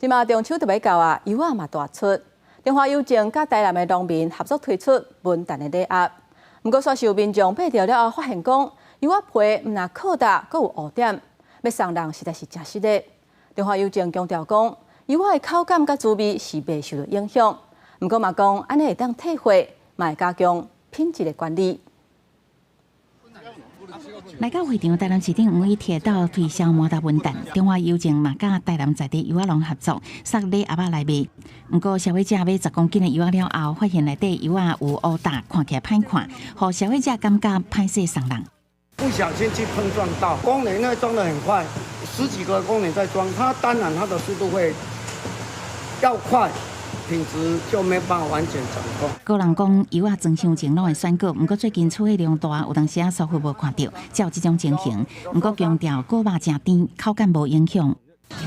這馬中秋就欲到啊，柚仔嘛大出。中華郵政佮台南的農民合作推出文旦的禮盒。毋過，煞是有民眾買著了後發現講，柚仔皮毋但擴大，閣有烏點，欲送人實在是誠失禮。中華郵政強調講，柚仔的口感佮滋味是袂受著影響。毋過嘛講，按呢會當退貨，嘛會加強品質的管理。來到會場，台南市長黃偉哲到推銷摩打文旦，中華郵政嘛佮台南在地柚仔農合作，送禮盒仔來賣。毋過消費者買10公斤的柚仔了後，發現內底柚仔有烏焦，看起來歹看，予消費者感覺歹勢送人。不小心去碰撞到，工人因為裝得很快，十幾個工人在裝，他當然他的速度會要快。品質就沒辦法完全掌控。個人講，柚仔裝箱前攏會選果，毋過最近出貨量大，有當時仔疏忽無看著，才有這種情形。毋過強調果肉誠甜，口感無影響。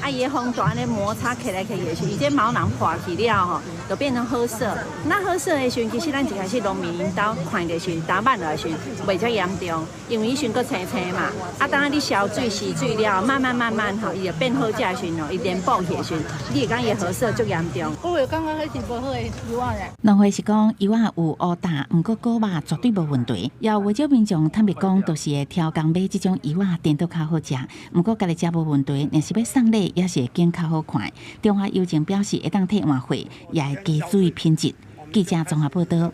啊，伊的風大按呢摩擦起來去的時，伊這毛囊破去了吼，就變成褐色。那褐色的時陣，其實咱一開始農民𪜶兜看著時，打挽落來時袂遮嚴重，因為彼時閣青青嘛。啊，當你消水洗水了，慢慢慢慢吼，伊就變好食的時陣，伊連剝去的時陣，你會感覺伊褐色足嚴重。我會感覺彼是無好的柚仔咧。農會是講柚仔有烏焦，毋過果肉絕對無問題。也有袂少民眾坦白講，都是會挑工買這種柚仔，顛倒較好食。毋過家己食無問題，若是欲送禮，也是會揀較好看。中華郵政表示會當退換貨，也會加注意品質。記者綜合報導。